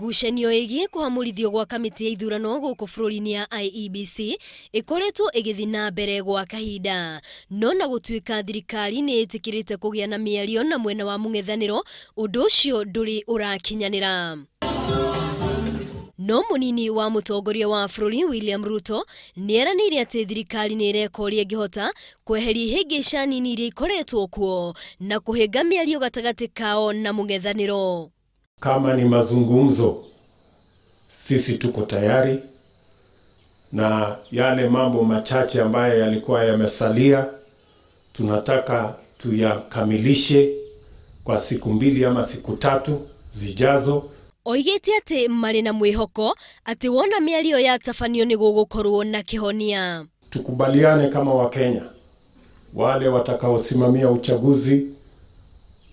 Ngucanio ĩgiĩ kũhamũrithio gwa kamĩtĩ ya ithurano gũkũ bũrũri-inĩ ya IEBC ĩkoretwo ĩgĩthiĩ na mbere gwa kahinda. No na gũtuĩka thirikari nĩ ĩtĩkĩrĩte kũgĩa na mĩario na mwena wa mũng'ethanĩro, ũndũ ũcio ndũrĩ ũrakinyanĩra. No mũnini wa mũtongoria wa bũrũri William Ruto nĩ eranĩire atĩ thirikari nĩ ĩreka ũrĩa ĩngĩhota kweheria ihĩngĩca nini iria ikoretwo kuo na kũhĩnga mĩario gatagatĩ kao na mũng'ethanĩro. Kama ni mazungumzo, sisi tuko tayari, na yale mambo machache ambayo yalikuwa yamesalia tunataka tuyakamilishe kwa siku mbili ama siku tatu zijazo. Oigĩte atĩ marĩ na mwĩhoko atĩ wona mĩario yatabanio nĩ gũgũkorwo na kĩhonia. Tukubaliane kama Wakenya, wale watakaosimamia uchaguzi,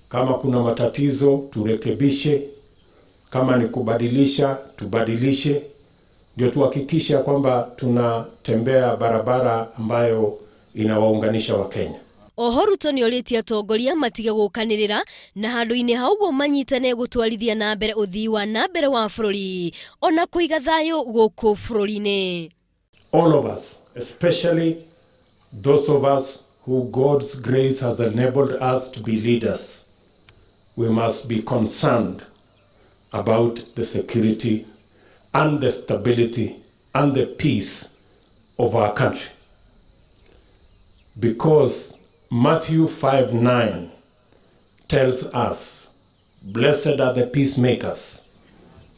kama kuna matatizo turekebishe, kama ni kubadilisha tubadilishe, ndio tuhakikisha kwamba tunatembea barabara ambayo inawaunganisha Wakenya. Oho Ruto nĩ orĩtie atongoria matige gũkanĩrĩra na handũ-inĩ ha ũguo manyitane gũtwarithia na mbere ũthii wa na mbere wa bũrũri ona kũiga thayũ gũkũ bũrũri-inĩ. All of us, especially those of us who God's grace has enabled us to be leaders, we must be concerned about the security and the stability and the peace of our country. Because Matthew 5 9 tells us, Blessed are the peacemakers,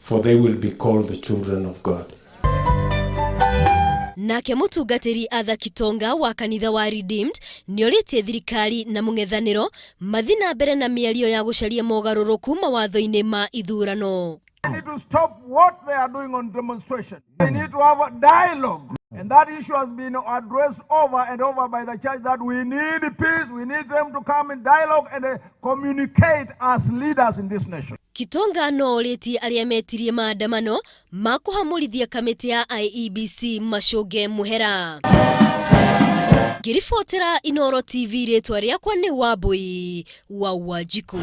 for they will be called the children of God. Nake mũtungatĩri Arthur Kitonga wa kanitha wa Redeemed nĩorĩtie thirikari na mũng'ethanĩro mathiĩ na mbere na mĩario ya gũcaria mogarũrũku mawatho-inĩ ma ithurano. They need to stop what they are doing on demonstration. They need to have a dialogue. And that issue has been addressed over and over by the church that we need peace. We need them to come in dialogue and communicate as leaders in this nation. Kitonga no orĩtie arĩa metirie maandamano ma kũhamũrithia kamĩtĩ ya IEBC macũnge mũhera. Ngĩribotera Inooro TV rĩtwa rĩakwa nĩ Wambui wa Wanjikũ.